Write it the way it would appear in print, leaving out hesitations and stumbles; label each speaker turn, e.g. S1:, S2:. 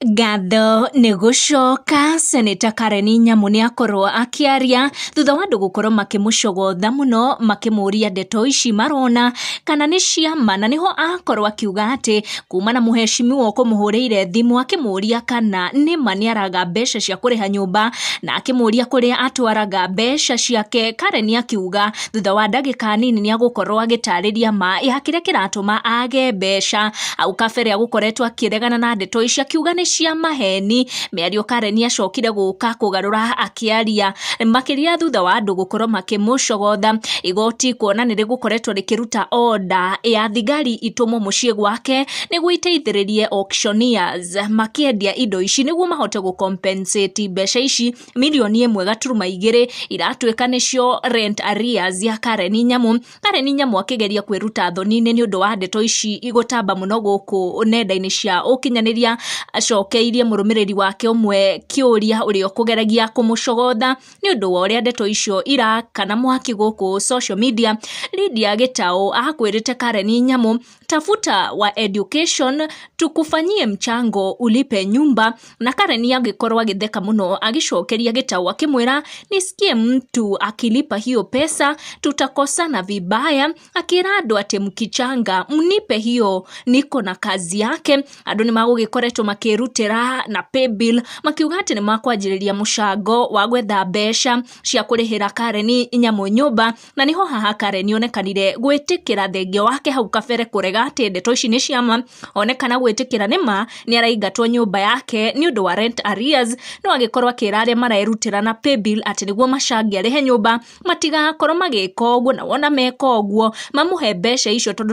S1: Ngatho nĩ gũcoka, Seneta Karen Nyamu nĩ akorwo akĩaria thutha wa andũ gũkorwo makĩmũcogotha mũno makĩmũria ndeto ici marona kana nĩ cia ma, na nĩho akorwo akiuga atĩ kuma na mũheshimiwa ũkũmũhũrĩire thimũ akĩmũria kana nĩma nĩ araga mbeca cia kũrĩha nyũmba na akĩmũria kũrĩa atwaraga mbeca ciake. Karen akiuga thutha wa ndagĩka nini nĩ agũkorwo agĩtarĩria ma ya kĩrĩa kĩratũma age mbeca. Hau kabere agũkoretwo akĩregana na ndeto ici akiuga nĩ cia maheni. Mĩario Karen acokire gũka kũgarũra akĩaria makĩria thutha wa andũ gũkorwo makĩmũcogotha. Igoti kuona nĩ rĩgũkoretwo rĩkĩruta order ya thigari itũmwo mũciĩ gwake nĩguo iteithĩrĩrie auctioneers makĩendia indo ici nĩguo mahote gũ compensate mbeca ici 1.2 mirioni iratuĩka nĩcio rent arrears ya Karen Nyamu. Karen Nyamu akĩgeria kwĩruta thoni-inĩ nĩ ũndũ wa ndeto ici igũtamba mũno gũkũ nenda-inĩ cia ũkinyanĩria, acokeirie mũrũmĩrĩri wake ũmwe kĩũria ũrĩa ũkũgeragia kũmũcogotha nĩ ũndũ wa ũrĩa ndeto icio irakana mwaki gũkũ social media. Lydia Gĩtaũ akwĩrĩte Karen Nyamu, "Tafuta wa education tukufanyie mchango ulipe nyumba", na Karen agĩkorwo agĩtheka mũno agĩcokeria Gĩtaũ akĩmwĩra, "Nisikie mtu akilipa hiyo pesa tutakosana vibaya", akĩra andũ atĩ mkichanga mnipe hiyo, niko na kazi yake. Andũ nĩ magũgĩkoretwo makĩrutĩra na paybill makiuga atĩ nĩ makwanjĩrĩria mũcango wa gwetha mbeca cia kũrĩhĩra Karen Nyamu nyũmba, na nĩho haha Karen onekanire gwĩtĩkĩra thengia wake hau kabere kũrega atĩ ndeto ici nĩ ciama, onekana gwĩtĩkĩra nĩma nĩ araingatwo nyũmba yake nĩ ũndũ wa rent arrears, no agĩkorwo akĩra arĩa marerutĩra na paybill atĩ nĩguo macange arĩhe nyũmba matigakorwo magĩka ũguo, na wona meka ũguo mamũhe mbeca icio tondũ.